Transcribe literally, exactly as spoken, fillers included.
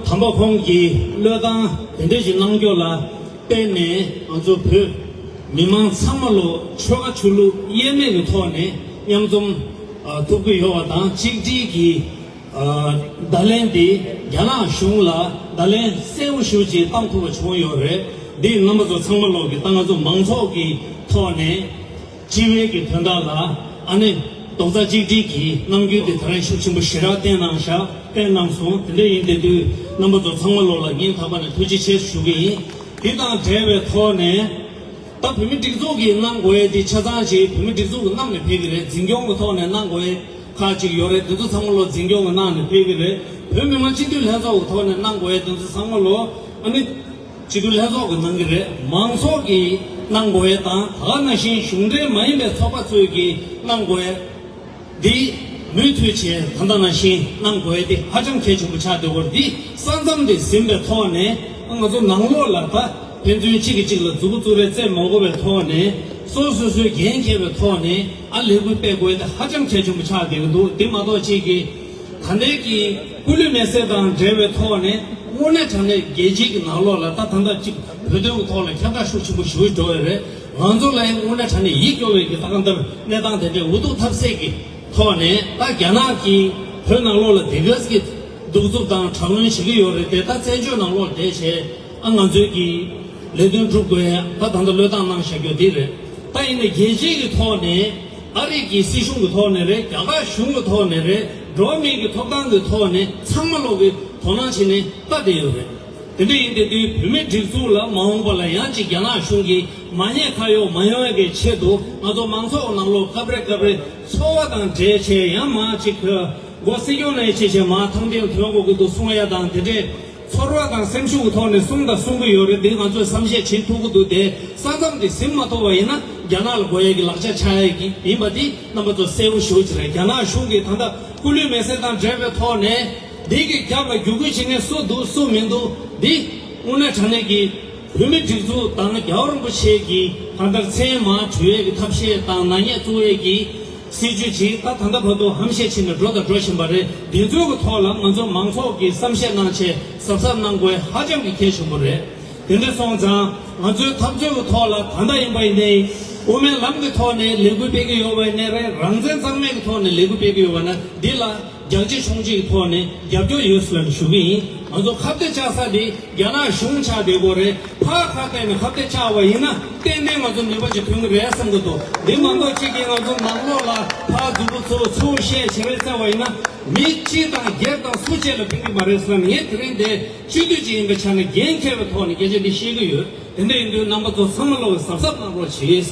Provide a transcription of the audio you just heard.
དམ་པ་ཁོང་གིས་བློས་བཏང་དེ་འདྲ་ཞིག་གནང་རྒྱུ་ལ་བརྟེན་ནས་ང་ཚོ་བོད་མི་མང་ཚང་མ་ལོ་ཆོལ་ཁ་ཆོས་ལུགས་དབྱེར་མེད་ཀྱི་ཐོག་ནས་མཉམ་འཛོམས་ཐུབ་ཀྱི་ཡོད་པ་དང་གཅིག་སྒྲིལ་གྱིས། བརྡ་ལན་འདི་རྒྱ་ནག་གཞུང་ལ་བརྡ་ལན་གསལ་པོ་ཞེ་པོ་ཅིག་བཏང་ཐུབ་པ་བྱུང་ཡོད་རེད། འདི་རྣམ་པ་ཚོ་ཚང་མ་ལོག་གི་ད་ང་ཚོ་མང་ཚོགས་ཀྱི་ཐོག་ནས་སྤྱི་པའི་གི་དོན་དག་ལ་ཨ་ནི་རྡོག་རྩ་གཅིག་སྒྲིལ་གྱི་རྣམ་འགྱུར་འདི་ད་རིང་ཤུགས་ཆེན་པོ་ཞེ་དྲག་བསྟན་གནང་ཤག་བསྟན་གནང་སོང་། དེ་འདྲ་ཡིན་དེ་དུས་རྣམ་པ་ཚོ་ཚང་མ་ལོག་ལ་སྙིང་ཐག་པ་ནས་ཐུགས་རྗེ་ཆེ་ཞུ་གི་ཡིན། འདི་དང་འབྲེལ་བའི་ཐོག་ནས། ད་བོད་མི་སྒྲིག་འཛུགས་ཀྱིས་གནང་དགོས་ཡས་དེ་ཆ་ཚང་ཅིག་བོད་མི་སྒྲིག་འཛུགས་ཀྱིས་གནང་ནས་ཕེབས་ཀྱི་རེད། འཛིན་སྐྱོང་གི་ཐོག་ནས་གནང་དགོས་ཡས་ཁག་ཅིག་ཡོད་རེད། དེ་ཚོ་ཚང་མ་ལོ་འཛིན་སྐྱོང་གིས་གནང་ནས་ཕེབས་ཀྱི་རེད། བོད་མི་མང་སྤྱི་འཐུས་ལྷན་ཚོགས་ཀྱི་ཐོག་ནས་གནང་དགོས་ཡས་དེ་ཚོ་ཚང་མ་ལོ་ཨ་ནི་སྤྱི་འཐུས་ལྷན་ཚོགས་ཀྱིས་གནང་གི་རེད། མང་ཚོགས་ཀྱིས་གནང་དགོས་ཡས་དང་ད་ག་ནང་བཞིན་གཞུང་འབྲེལ་མ་ཡིན་པའི་ཚོགས་པ་ཚོས་ཀྱིས་གནང་དགོས་ཡས། འདི་མུ་མཐུད་བྱས་ད་ལྟ་ནང་བཞིན་གནང་དགོས་ཡས་དེ་ཧ་ཅང་གལ་ཆེན་པོ་ཆགས་བསྡད་ཡོད་རེད། འདི་ས་མཚམས་དེ་ཟིན་པའི་ཐོག་ནས་ང་ཚོ་ནང་ལོགས་ལ་ད་ཕན་ཚུན་གཅིག་གིས་གཅིག་ལ་མཛུ་གུ་བཙུགས་རེས་རྩེད་མ་དགོས་པའི་ཐོག་ནས་སོ་སོ་སོའི་འགན་འཁྱེར་བའི་ཐོག་ནས་ཨ་ལས་འགུལ་སྤེལ་དགོས་ཡས་དེ་ཧ་ཅང་གལ་ཆེན་པོ་ཆགས་བསྡད་ཀྱི་འདུག་འདི་མ་གཏོགས་གཅིག་གིས་ད་ལྟའི་གི་སྐུ་ལུས་མེ་བསྲེགས་དང་འབྲེལ་བའི་ཐོག་ནས་དངོས་གནས་དྲང་གནས་རྒྱལ་སྤྱིའི་གི་ནང་ལོགས་ལ་ད་ད་ལྟ་གཅིག་བོད་དོན་གྱི་ཐོག་ལ་ཁྱབ་བསྒྲགས་ཤུགས་ཆེན་པོ་ཞེ་པོ་འགྲོ་ཡོད་རེད། ང་ཚོ་ལ་ཡང་དངོས་གནས་དྲང་གནས་ཡིད་སྐྱོ་བའི་གི་ད་གང་ལྟར་གནས་སྟངས་དེ་འདྲའི་འུ་ཐུག་ཐབས་ཟད་ཀྱི་ཐོག་ནས་ད་རྒྱ་ནག་གིས་བོད་ནང་ལོགས་ལ་དེ་ག་ཙམ་གྱི་གདུག་རྩུབ་དང་དྲག་གནོན་བྱེད་ཀྱི་ཡོད་རེད་དེ། ད་བཙན་བྱོལ་ནང་ལོགས་བསྡད་བྱས་ཨ་ང་ཚོའི་གི་ལས་དོན་སྒྲུབ་དགོས་ཡ་ད་ད་ལྟ་བློས་བཏང་གནང་བཞག་རྒྱུ་དེ་རེད། ད་ཡིན་ནའི་རྒྱལ་སྤྱིའི་གི་ཐོག་ནས་ཨ་རི་གི་སྲིད་གཞུང་གི་ཐོག་ནས་རེད། རྒྱ་གར་གཞུང་གི་ཐོག་ནས་རེད། འགྲོ་བ་མིའི་གི་ཐོབ་ཐང་གི་ཐོག་ནས་ཚང་མ་ལོག་གི་དོ་སྣང་བྱས་ནས་ལྟ་བསྡད་ཡོད་རེད། དེ་འདྲ་ཡིན་དེ་དུས་བོད་མིའི་སྒྲིག་འཛུགས་ལ་མ་འོངས་པ་ལ་ཡང་ཅིག་རྒྱ་ནག་གཞུང་གིས་མ་ཉེས་ཁ་གཡོགས་མ་ཡོང་ཡ་གི་ཆེད་དུ་ང་ཚོ་མང་ཚོགས་ནང་ལོགས་སྐབས་རེ་སྐབས་རེ་ཚོར་བ་དང་འབྲེལ་བྱས་ཡང་མ་ཅིག་གི་མགོ་སྲིད་སྐྱོང་ནས་བྱས་བྱས་མ་ཐང་འདིར་ཐོན་དགོས་ཀྱི་འདུག་གསུང་ཡ་དང་དེ་འདྲས་ཚོར་བ་དང་སེམས་ཤུགས་ཀྱི་ཐོག་ནས་གསུང་དང་གསུང་གི་ཡོད་རེད། འདི་ང་ཚོས་བསམ་ཤེས་བྱེད་ཐུབ་ཀྱི་འདུག་དེ་ས་མཚམས་འདི་ཟིན་མ་ཐུབ་པ་ཡིན་ན་རྒྱ་ནག་ལ་དགོས་ཡ་གི་ལག་ཆ་ཆགས་ཡ་གི་ཡིན་པ་འདི་རྣམ་པ་ཚོ་གསལ་པོ་ཞེ་པོ་ཅིག་རེད། རྒྱ་ནག་གཞུང་གིས་ད་ལྟ་སྐུ་ལུས་མེ་བསྲེགས་དང་འབྲེལ་བའི་ཐོག་ནས། འདི་གི་རྒྱབ་ལ་རྒྱུག་ཁུལ་བྱེད་མཁན་སུ་འདུག་སུ་མི་འདུག་འདི་དངོས་གནས་དྲང་གནས་ཀྱི་བོད་མི་སྒྲིག་འཛུགས་དང་རྒྱལ་བ་རིན་པོ་ཆེ་གི་གང་ལྟར་མཚན་མ་གྲོལ་ཡས་ཀྱི་ཐབས་ཤེས་དང་ནག་ཉེས་བཙུགས་ཡས་ཀྱི་སྲིད་ཇུས་ཅིག་ད་ད་ལྟ་བར་དུ་ཧམ་བཤད་བྱས་ནས་འགྲོ་དང་འགྲོ་བཞིན་པ་རེད། འདི་ཚོའི་གི་ཐོག་ལ་ང་ཚོ་མང་ཚོགས་ཀྱིས་བསམ་ཤེས་གནང་བྱས་གཟབ་གཟབ་གནང་དགོས་ཧ་ཅང་གི་གལ་ཆེན་པོ་རེད། དེ་འདྲ་སོང་ཙང་ང་ཚོའི་འཐབ་རྩོད་ཀྱི་ཐོག་ལ་ད་ལྟ་ཡིན་པ་ཡིན་ནའི་དབུ་མའི་ལམ་གྱི་ཐོག་ནས་ལས་འགུལ་སྤེལ་གྱི་ཡོད་པ་ཡིན་ནའི་རེད། རང་བཙན་གཙང་མའི་གི་ཐོག་ནས་ལས་འགུལ་སྤེལ་གྱི་ཡོད་པ་ན་འདི་ལ་རྒྱ་ཆེ་ཆུང་ཆེ་གི་ཐོག་ནས་རྒྱབ་སྐྱོར་ཡོད་ཟེར་ནས་ཞུ་གི་ཡིན། ང་ཚོ་ཁ་གཏད་བཅག་ས་དེ་རྒྱ་ནག་གཞུང་ཆགས་བསྡད་དགོས་རེད། ཕར་ཁ་གཏད་ནས་ཁ་གཏད་བཅག་པ་ཡིན་ན་ཏན་ཏན་ང་ཚོ་ནུས་པ་ཅིག་ཐོན་གྱི་རེད་བསམ་གྱི་འདུག་འདི་མ་གཏོགས་གཅིག་གིས་ང་ཚོ་ནང་ལོགས་ལ་ཕར་མཛུབ་གུ་ཚུར་ཚུར་བཤད་བྱེད་རེས་བྱས་པ་ཡིན་ན་མི་གཅིག་དང་སྒེར་དང་སུ་གཅིག་ལ་ཕན་གྱི་མ་རེད་ཟེར་ནས་ངས་དེ་རིང་འདི་སྤྱི་འཐུས་ཅིག་ཡིན་པའི་ཆ་ནས་འགན་འཁྱེར་བའི་ཐོག་ནས་སྐད་ཆ་འདི་བཤད་ཀྱི་ཡོད། དེ་འདྲ་ཡིན་དུས་རྣམ་པ་ཚོ་ཚང་མ་ལོག་གིས་གཟབ་གཟབ་གནང་རོགས་གྱིས།